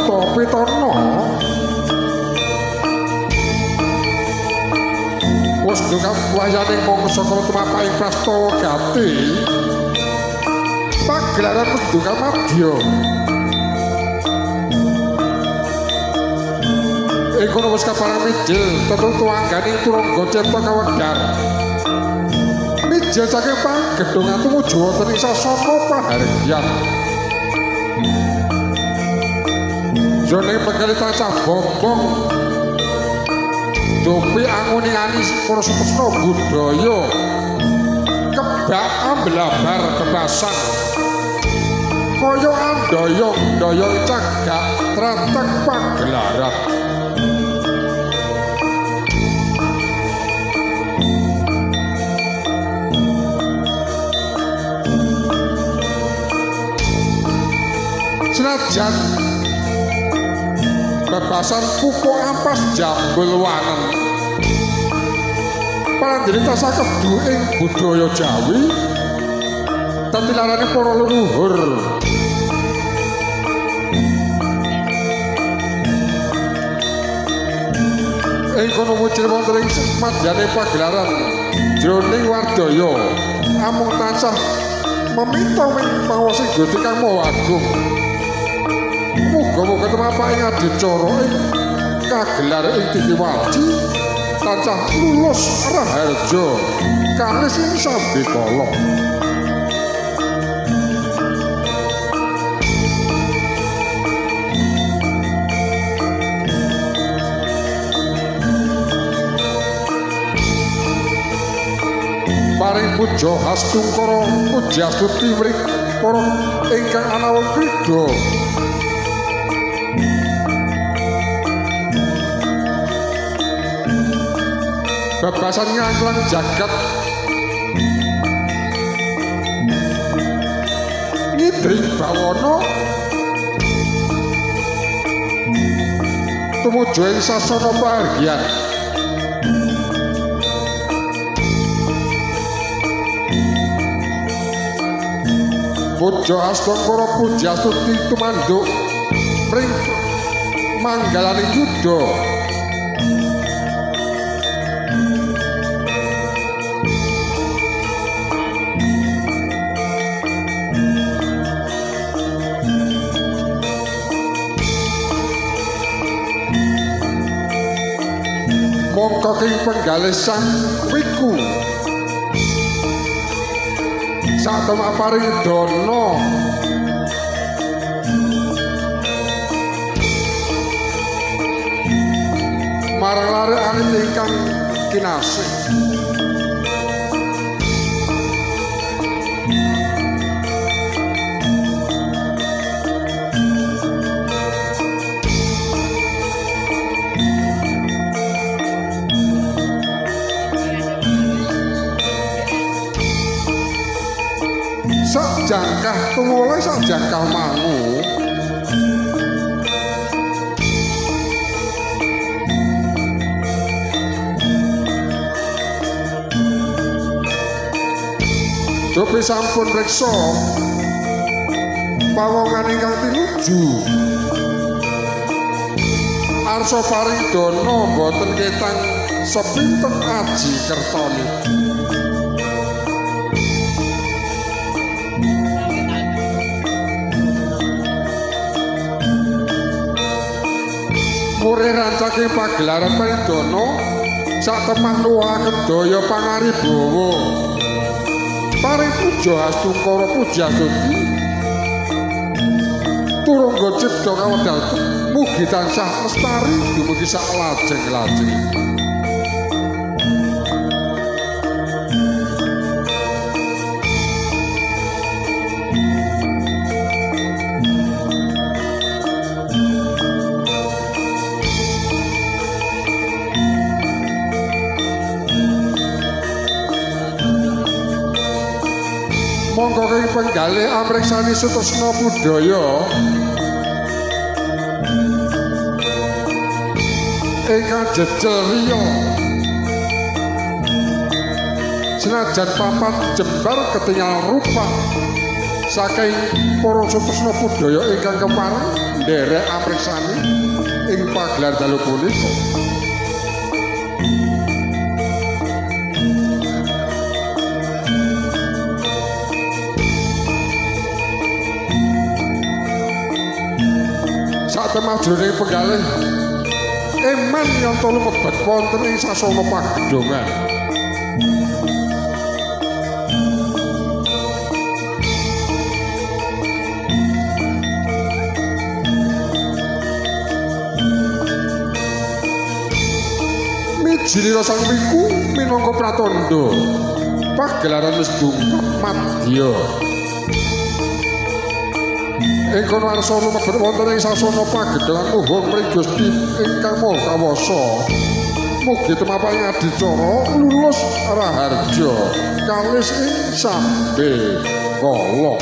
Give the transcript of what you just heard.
Jagata Pitana wis duka wayaning mangsa kala tumapak ing prastawa gati pagelaran Duka Madya. Ing kono wis kaparang mijil tetu tuangganing turangga cipta kawedhar. Mijil saking pagedhungan tumuju wonten ing sasana pahargyan. Jroning penggalih tansah bombong dupi anguni-ani para sutresna budaya kebak amblabar bebasan kaya andoyong-doyong cagak tratag pagelaran. Senajan bebasan pupuk ampas jambul wanen parandene tansah kedu ing budaya Jawi tatilarane para leluhur. Ing kono muncul wonten ing madyane pagelaran jroning wardaya amung tansah meminta pawosing Gusti Kang Maha Agung. Muga-muga tumapak ing adicara ing kagelar ing titi waji tansah lulus raharja kalis ing sambikala. Paring puja hastungkara pujastuti mring para ingkang anawung krida. Bebasan nganglang jagat ngidring bawana tumuju ing sasana pahargyan. Puja astungkara pujastuti tumanduk mring manggalaning yuda. Mongko ing penggalih sang wiku sak tumaparing dana marang lare alit ingkang kinasih. Sak jangkah tumule sak jangkah mangu Dupi sampun reksa pawongan ingkang tinuju. Arsa paring dana boten ketang sepinten aji kertane. Murih rancake pagelaran paridana sak temah nuwuhaken daya pangaribawa. Paring puja astungkara pujastuti turangga cipta kawedal mugi tansah lestari dumugi sak lajeng-lajeng. Monggo ing penggalih amriksani sutresna budaya ingkang jejel riya senajan papan jembar ketingal rupa Saking para sutresna budaya ingkang kepareng nderek apreksani ing pagelaran dalu punika. Satemah jroning penggalih eman yanta lumebet wonten ing sasana pagedhongan. Mijilira sang wiku minangka pratandha pagelaran wis dungkap madya. Ing kono arsa lumebet wonten ing sasana pagedhongan muhung mring Gusti ingkang Maha Kawasa. Mugi tumapak ing adicara lulus raharja kalis ing sambe kala.